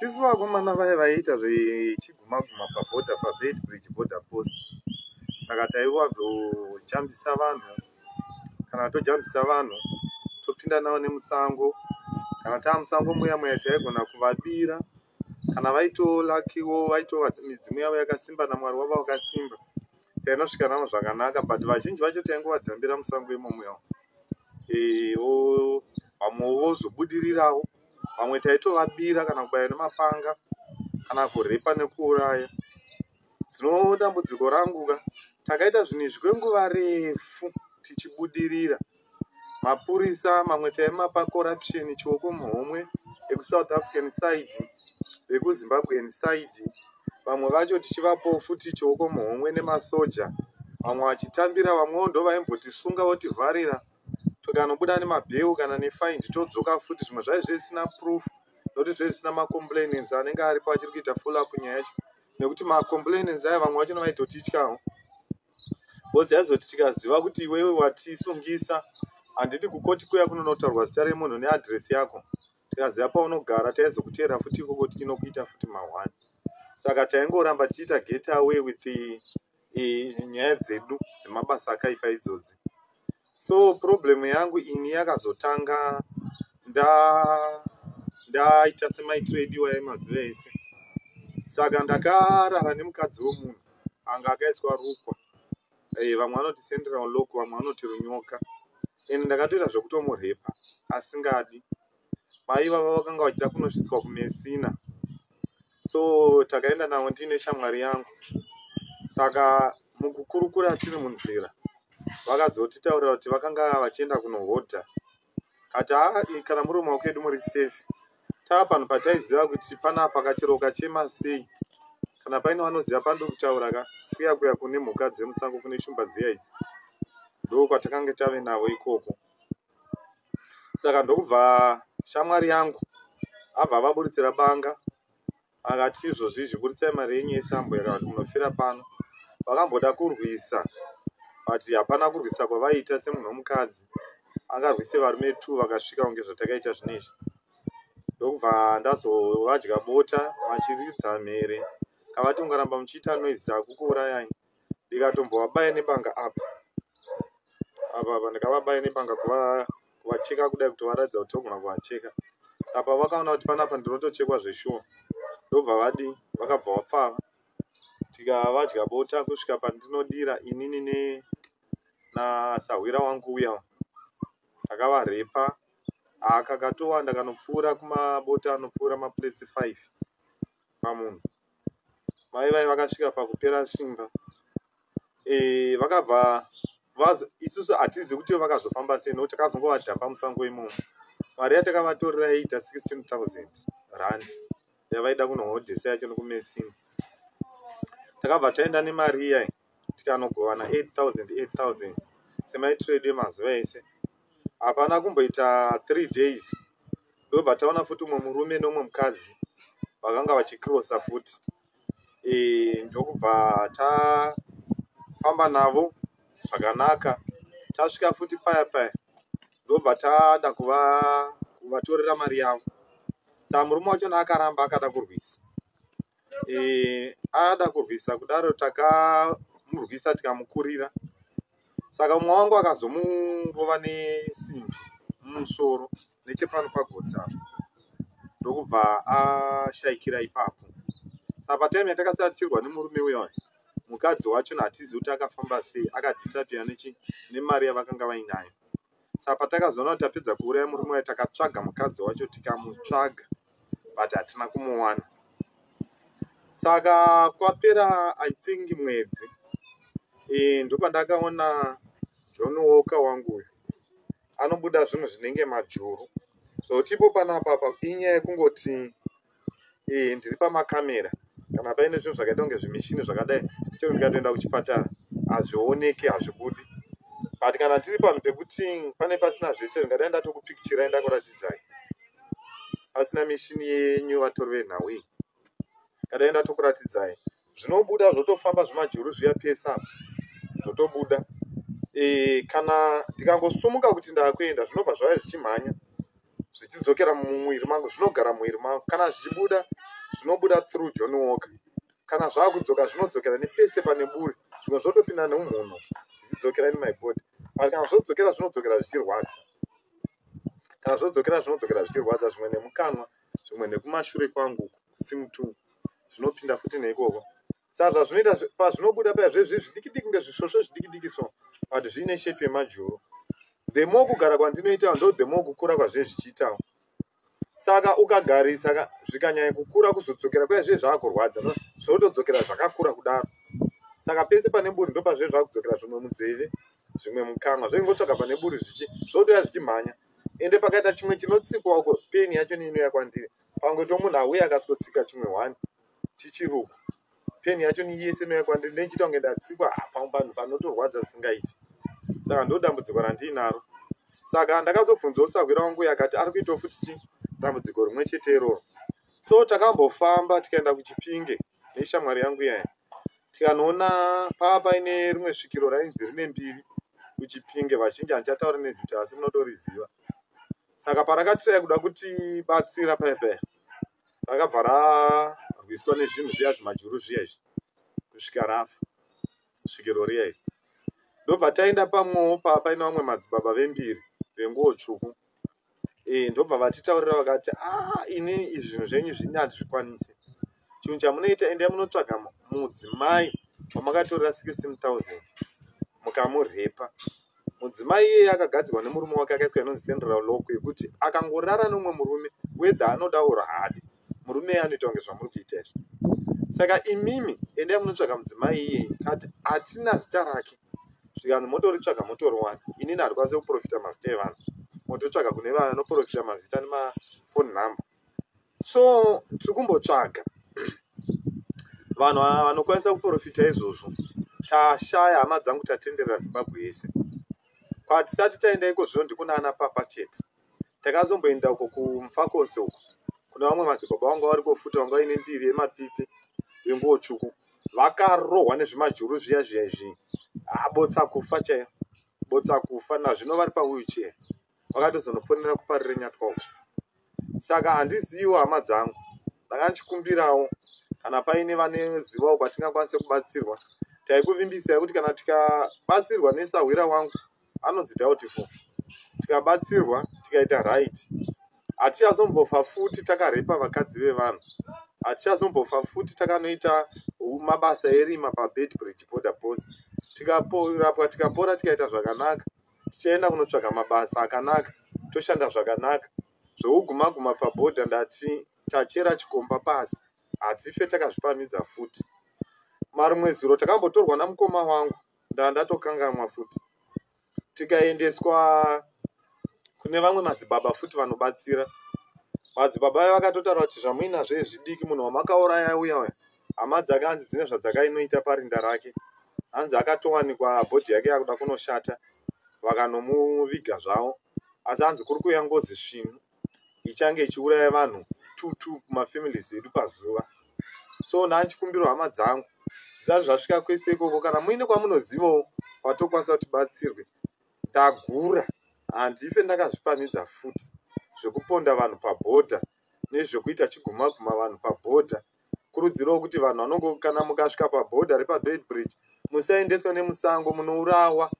Tisu vakomana vaya vaiita zvechigumaguma pabhodha, paBeitbridge border post. Saka taiwanzojambisa vanhu, kana tojambisa vanhu topinda navo nemusango. Kana taamusango muya muya taigona kuvabira. Kana vaitawo lakiwo, vaitawo midzimu yavo yakasimba naMwari wavo wakasimba, tainosvika navo zvakanaka. But vazhinji vacho taingovadhambira musango imomo. Vamwewo vozobudirirawo, vamwe taitovabira kana kubaya nemapanga kana kurepa nekuuraya. Zvino dambudziko rangu ka, takaita zvinhu izvi kwenguva refu tichibudirira. Mapurisa mamwe taimapa corruption, chioko muhomwe, ekuSouth African side, vekuZimbabwean side. Vamwe vacho tichivapawo futi chioko muhomwe nemasoja, vamwe vachitambira, vamwewo ndo vaimbotisunga votivharira. Tikanobuda nemabheu kana nefaindi todzoka futi. Zvimwe zvaive zvisina proof nokuti zvaive zvisina macomplainants anenge aripo achiri kuita follow up nyaya yacho, nekuti macomplainants aya vamwe vachona vaitotityawo, because yaizoti tikaziva kuti iwewe watisungisa, handidi kukoti kuya kunonotaurwa zita remunhu neadhiresi yako, tikaziva paunogara taizokuteera futi ikoko tichinokuita futi mahwani. Saka taingoramba tichiita get away with nyaya dzedu dzemabasa akaipa idzodzi. So problem yangu ini yakazotanga ndaita semaitiro ediwa emazuva ese. Saka ndakarara nemukadzi wemunhu anga akaiswa rukwa, vamwe vanoti central lock, vamwe vanoti runyoka, ende ndakatoita zvekutomurepa asingadi. Mai vava vakanga vachida kunosvitswa kuMessina, so takaenda navo ndiine shamwari yangu. Saka mukukurukura tiri munzira vakazotitaurira kuti vakanga vachienda kunohodha. Kati, "Haa, kana muri mumaoko edu muri safe." Tava panhu pataiziva kuti panapa kachero ukachema sei, kana paine vanoziva pandiri kutaura ka, kuya kuya kune mhuka dzemusango, kune shumba dziya idzi, ndo kwatakanga tave navo ikoko. Saka ndokubva shamwari yangu abva vaburitsira banga, akati, "Izvozvi izvi buritsai mari yenyu yesambo kana kuti munofira pano." Vakamboda kurwisa, but hapana kurwisa kwavaiita semunhu womukadzi angarwise varume 2 vakasvika kunge zvatakaita zvinezvi. Ndokubva ndazovadya bota vachiridza mhere, kavati, "Ungaramba muchiita noise takukuurayai." Ndikatombovabaya nebanga apa apa apa, ndikavabaya nebanga kuvacheka kudai kuti varatidza kuti togona kuvacheka. Apa vakaona kuti panapa ndinotochekwa zveshuwa, ndobva vadi vakabva vapfava. Tikavadya bota kusvika pandinodira inini nasahwira wangu uya. Takavarepa kakatowanda, kanopfuura kumabota anopfuura maplates 5 pamunhu. Mai vai vakasvika pakupera simba. Vakabva isusu hatizi kuti vakazofamba sei, nokuti takazongovadhamba musango imomo. Mari yatakavatorera yaiita 16,000 rand yavaida kunohodhesa yacho nekuMessina. Takabva taenda nemari iyai tikanogovana 8000 8000 semaitiro edu emazuva ese. Hapana kumboita 3 days, ndobva taona futi umwe murume neumwe mukadzi vakanga vachikrosa futi. Ndokubva tafamba navo zvakanaka. Tasvika futi paya paya, ndobva tada kuvatorera mari yavo. Saka murume wachona akaramba, akada kurwisa. Ada kurwisa kudaro, takamurwisa tikamukurira. Saka mumwe wangu akazomurova nesimbi mumusoro nechepano pagotsi apa, ndokubva ashayikira ipapo. Saka patime yatakasara tichirwa nemurume uya uya, mukadzi wacho hatizivi kuti akafamba sei, akadisappear nemari yavakanga vainayo. Saka patakazoona kuti tapedza kuuraya murume uya, takatsvaga mukadzi wacho, tikamutsvaga, but hatina kumuwana. Saka kwapera, I think, mwedzi, ndopandakaona John Walker wangu uyu anobuda zvinhu zvinenge majuru. Zvokuti ipo panapa apa inyaya yekungoti ndiri pamakamera, kana paine zvinhu zvakaita kunge zvimishini zvakadai, chero ndikatoenda kuchipatara hazvioneki, hazvibudi. But kana ndiri panhu pekuti pane pasina zvese, ndingadai ndatokupikichirai ndakuratidzai pasina mishini yenyu vatori venhau iyi, kadai ndatokuratidzai zvinobuda, zvotofamba zvimajuru zviya pese apa zvotobuda. Kana ndikangosumuka kuti ndakuenda, zvinobva zvauya zvichimhanya. Zvichidzokera mumuviri mangu, zvinogara muviri mangu. Kana zvichibuda, zvinobuda through John Walker. Kana zvakudzoka, zvinodzokera nepese pane buri. Zvimwe zvotopinda nemumhuno zvichidzokera in my body. But kana zvodzokera, zvinodzokera zvichirwadza. Kana zvodzokera, zvinodzokera zvichirwadza, zvimwe nemukanwa, zvimwe nekumashure kwangu simutu, zvinopinda futi neikoko. Saka zvazvinoita, pazvinobuda paya, zvezvi zvidiki diki, kunge zvisvosve zvidiki diki so, but zviine shape yemajuru. The more kugara kwandinoita, ndo the more kukura kwazve zvichiitawo. Saka ukagarisa, zvikanyanya kukura, kuzodzokera kuya zve zvaakurwadza, zvotodzokera zvakakura kudaro. Saka pese pane buri ndo pazve zvakudzokera, zvimwe munzeve, zvimwe mukanwa. Zvoingotsvaga pane buri, zvichi zvotoya zvichimhanya. Ende pakaita chimwe chinotsikwa uko, pain yacho neinouya kwandiri. Pangoito munhu auya akasikotsika chimwe one chichiruku, pain yacho ni yese inouya kwandiri, ndechiita kunge ndatsikwa pamwe panhu panotorwadza zvisingaiti. Saka ndo dambudziko randiinaro. Saka ndakazobvunzawo sahwira wangu, akati ari kuitawo futi chi dambudziko rimwe chete iroro. So takambofamba tikaenda kuChipinge neshamwari yangu iyaya, tikanoona pava paine rimwe svikiro rainzi rine mbiri kuChipinge. Vazhinji, handichatauri nezita, asi munotoriziva. Saka parakatirai kuda kutibatsira paya paya, rakabva rarwiswa nezvinhu zviya, zvimajuru zviya izvi, kusvika rafa svikiro riya iri. Ndobva taenda pamwewo paine vamwe madzibaba vembiri venguo tsvuku. Ndobva vatitaurira, vakati, "A, ini izvi zvinhu zvenyu zvini handizvikwanisi. Chinhu chamunoita, endai munotsvaga mudzimai wamakatorera 16 000 mukamurepa. Mudzimai iyeye akagadzirwa nemurume wake, akaitwa inonzi central lock, yekuti akangorara nomumwe murume, whether anoda or haadi, murume iye anoita kunge zvamuri kuita izvi. Saka imimi endai munotsvaga mudzimai iyeye." Kati hatina zita rake. Zvikanzi, "Motoritsvaga, motoriwana. Inini handikwanisi kuprofita mazita evanhu, mototsvaga kune vanoprofita mazita nemafone number." So tiri kumbotsvaga vanhu ava vanokwanisa kuprofita izvozvo. Tashaya, hama dzangu, tatenderera Zimbabwe yese. Kwatisati taenda iko zvino ndikuna ana papa chete. Takazomboenda uko kuMufakose uko kuna vamwe madzibaba vanga variko futi, vanga vaine mbiri yemapipi, venguo tsvuku, vakarohwa nezvimajuru zviya zviya izvi, abotsa kufa chaiyo, botsa kufa. Nazvino vari pawheelchair, vakatozonoponera kuparire nyatwa uko. Saka handiziviwo, hama dzangu, ndanga ndichikumbirawo kana paine vanezivawo kwatingakwanise kubatsirwa. Taikuvimbisai kuti kana tikabatsirwa nesahwira wangu anonzi Doubtful, tikabatsirwa tikaita right, hatichazombofa futi takarepa vakadzi vevanhu, hatichazombofa futi takanoita mabasa erima paBeitbridge border post. Tikarapwa, tikapora, tikaita zvakanaka, tichaenda kunotsvaga mabasa akanaka, toshanda zvakanaka. Zvouguma guma pabhodha, ndati tachera chikomba pasi, hatife takazvipamidza futi. Marimwe zuro takambotorwa namukoma wangu, ndaa ndatokangamwa futi, tikaendeswa kune vamwe madzibaba futi vanobatsira. Madzibaba aya vakatotaura kuti zvamuinazvo izvidiki, munhu wamakauraya uya uya, hama dzake hanzi dzine zvadzakainoita parinda rake. Hanzi akatowanikwa body yake yakuda kunoshata, vakanomuviga zvavo, asi hanzi kuri kuuya ngozi svinu ichange ichiuraya vanhu two two kumafamilies edu pazuva. So ndanchikumbiro, hama dzangu, zvisati zvasvika kwese ikoko, kana muine kwamunozivawo kwatokwanisa kuti batsirwe. Ndagura, handife ndakazvipamidza futi zvekuponda vanhu pabhodha nezvekuita chiguma guma vanhu pabhodha. Kurudzirawo kuti vanhu vanongo, kana mukasvika pabhodha repaBeitbridge, musaendeswa nemusango, munourawa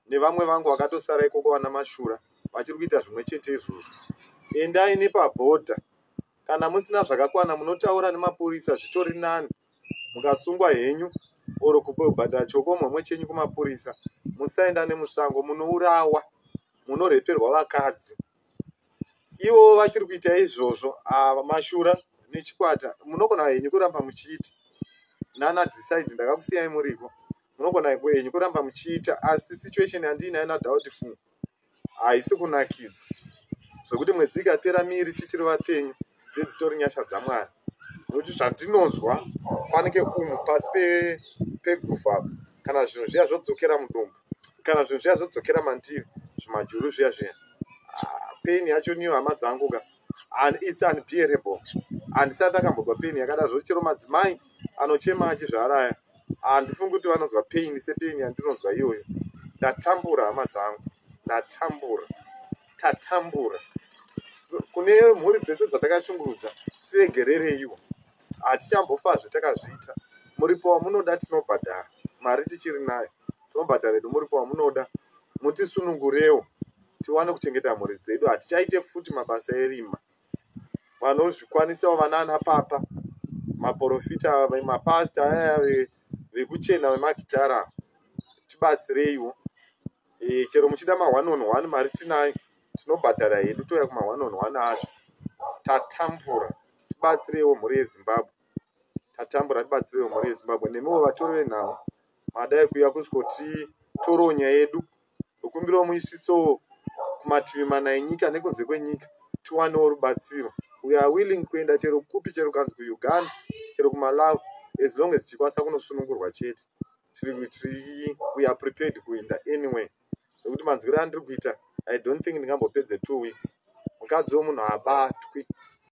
nevamwe vangu vakatosara ikoko, vana mashura vachiri kuita zvimwe chete izvozvo. Endai nepabhodha. Kana musina zvakakwana, munotaura nemapurisa, zvitori nani mukasungwa henyu or kubhadhara chokomhomwe chenyu kumapurisa. Musaenda nemusango, munourawa, munoreperwa vakadzi. Ivo vachiri kuita izvozvo, mashura nechikwata. Munogona henyu kuramba muchiita nana decide, ndakakusiyai muriko, munogona henyu kuramba muchiita, asi situation yandiinayo naDoubtful haisi kunakidza, zvekuti mwedzi ikapera miri tichiri vapenyu, dzedzitori nyasha dzaMwari, nokuti zvandinonzwa fanike umu pasi peguvha, kana zvinhu zviya zvodzokera mudumbu, kana zvinhu zviya zvodzokera mandiri, zvimajuru zviya zviya, pain yacho niyo, hama dzangu ka, and it's unbearable. Handisati ndakambonzwa pain yakadazvo. Chero madzimai anochema achizvaraya, handifungi kuti vanonzwa pain sepain yandinonzwa iyoyo. Ndatambura, hama dzangu, ndatambura, tatambura. Kune mhuri dzese dzatakashungurudza, tiregerereiwo, hatichambofazve takazviita. Muripo wamunoda tinobhadhara, mari tichiri nayo, tinobhadhara hedu muripo wamunoda, mutisunungurewo tiwane kuchengeta mhuri dzedu. Hatichaite futi mabasa erima. Vanozvikwanisawo vanaana papa, maprofita, mapasita aya vekuchena vemagitara, tibatsireiwo. Chero muchida ma1 on 1, mari tinayo, tinobhadhara hedu, touya kuma1 on 1 acho. Tatambura, tibatsireiwo mhuri yeZimbabwe. Tatambura, tibatsireiwo mhuri yeZimbabwe. Nemiwo vatori venhau madai kuuya kusvikotitorawo nyaya yedu, tokumbirawo muisvisewo kumativi mana enyika nekunze kwenyika, tiwanewo rubatsiro. We are willing kuenda chero kupi, chero kanzi kuUganda, chero kuMalawi, as long as tichikwanisa kunosunungurwa chete. Tiri, we are prepared kuenda anyway, nekuti manzwiro andiri kuita, I don't think ndingambopedze 2 weeks. Mukadzi wemunhu abatwi.